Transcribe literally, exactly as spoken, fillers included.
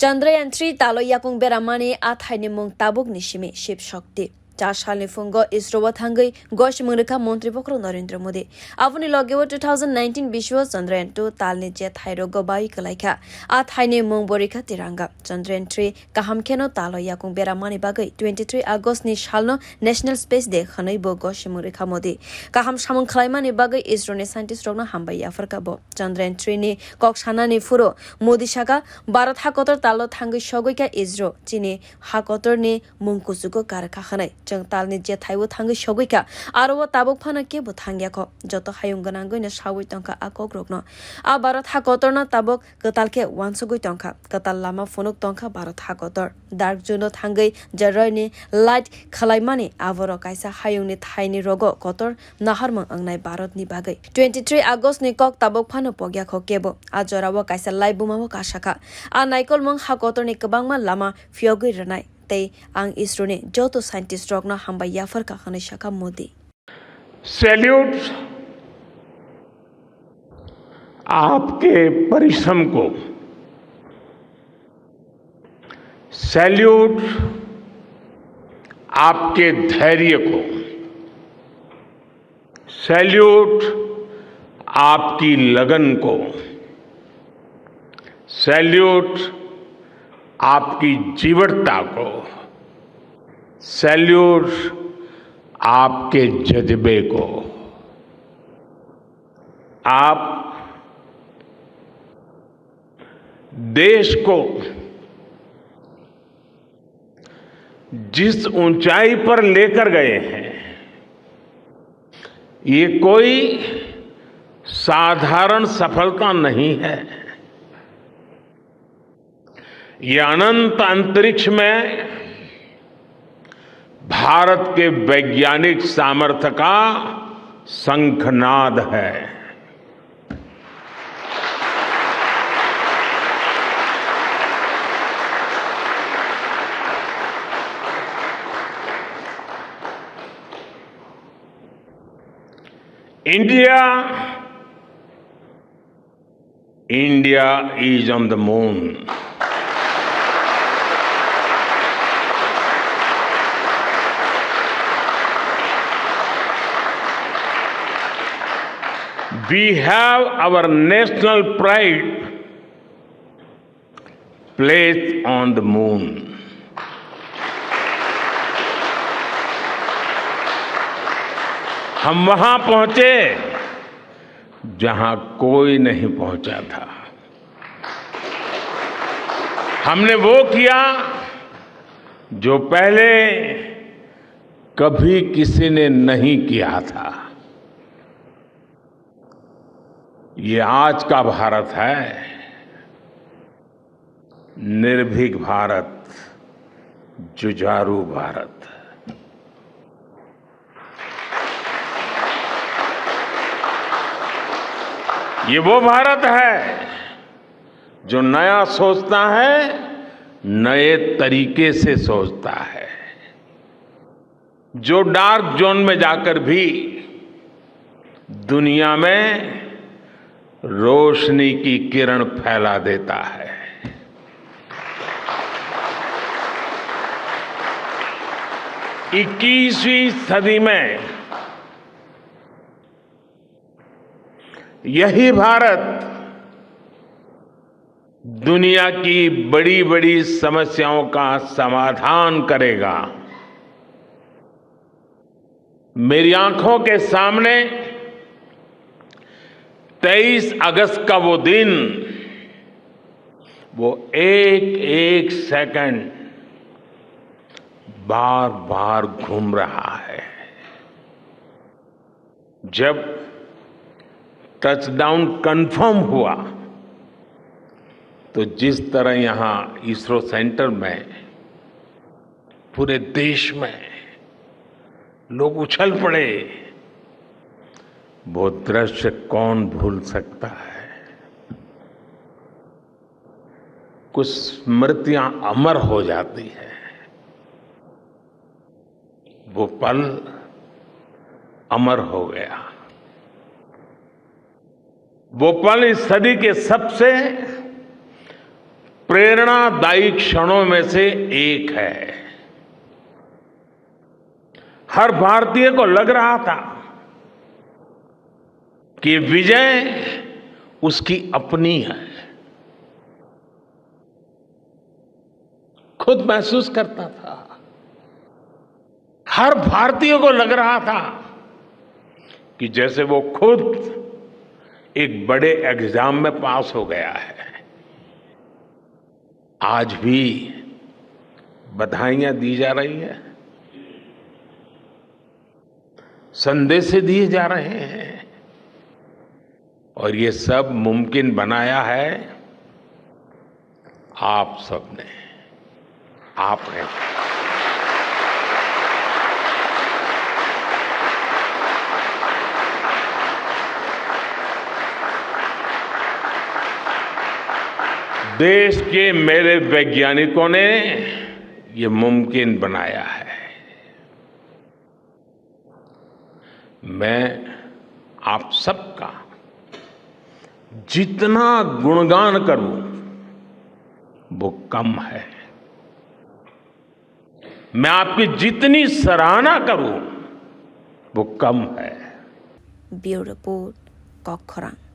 Chandrayaan three talo yakung beramani a thaini mung tabukni simi Shiv Shakti. Cha salni phungo ISRO o thangwi gosimung rwkha Montri Bokhorok Narendra Modi. Aboni logeo two thousand nineteen bisio Chandrayaan two talni je thairogo bai kwlaikha. A thaini mung bo rikha Tiranga. Chandrayaan three kaham kheno talo yakung beramani bagwi twenty three August ni salno National Space Day hwnwi bo gosimung rikha Modi. Kaham samung khlaimani bagwi ISRO ni scientist rokno hambai yapharkha bo. Chandrayaan three ni kok sanani phuru Modi saka, Bharat hakotor talo thangwi sogwi kha ISRO, chini hakotorni mung kuchugo karkha hwnwi. Chwng talni je thaibo thangwi sogwi kha, aro o tabuk phano kebo thangya kho. Joto hayung gwnangwino saui tongkha a kokrokno. A Bharat hakotorno tabuk kwtal khe uansugwi tongkha. Kwtal lama phunuk tongkha Bharat hakotor. Dark zone-o thangwi je roini light khwlaimani, aborok kaisa hayungni thaini rogo kotor naharmung wngnai Bharatni bagwi. Twenty three August ni kok tabuk phano pokya kho kebo. A jorao kaisa light buma bo kasakha. A naikolmung hakotorni kwbangma lama phiyogwi rwnai. Tei ang ISRO ni joto scientist rokno hambai yapharkha hwnwi sakha Modi. Salute आपके परिश्रम को, सैल्यूट आपके धैर्य को, सैल्यूट आपकी लगन को, सैल्यूट आपकी जीवटता को, सैल्यूट आपके जज्बे को। आप देश को जिस ऊंचाई पर लेकर गए हैं, ये कोई साधारण सफलता नहीं है। ये अनंत अंतरिक्ष में भारत के वैज्ञानिक सामर्थ्य का शंखनाद है। India, India is on the moon. We have our national pride placed on the moon. हम वहां पहुंचे जहां कोई नहीं पहुंचा था। हमने वो किया जो पहले कभी किसी ने नहीं किया था। ये आज का भारत है, निर्भीक भारत, जुझारू भारत। ये वो भारत है जो नया सोचता है, नए तरीके से सोचता है, जो डार्क जोन में जाकर भी दुनिया में रोशनी की किरण फैला देता है। इक्कीसवीं सदी में यही भारत दुनिया की बड़ी-बड़ी समस्याओं का समाधान करेगा। मेरी आंखों के सामने तेईस अगस्त का वो दिन, वो एक-एक सेकंड बार-बार घूम रहा है। जब टचडाउन कंफर्म हुआ, तो जिस तरह यहाँ इसरो सेंटर में पूरे देश में लोग उछल पड़े, वो दृश्य कौन भूल सकता है? कुछ स्मृतियां अमर हो जाती हैं। वो पल अमर हो गया। वो पल इस सदी के सबसे प्रेरणादायी क्षणों में से एक है। हर भारतीय को लग रहा था कि विजय उसकी अपनी है। खुद महसूस करता था। हर भारतीय को लग रहा था कि जैसे वो खुद एक बड़े एग्जाम में पास हो गया है। आज भी बधाइयां दी जा रही है, संदेश दिए जा रहे हैं, और ये सब मुमकिन बनाया है आप सबने, आपने। देश के मेरे वैज्ञानिकों ने ये मुमकिन बनाया है। मैं आप सबका जितना गुणगान करूं, वो कम है। मैं आपकी जितनी सराहना करूं, वो कम है। Bureau Report, Kokkhorang.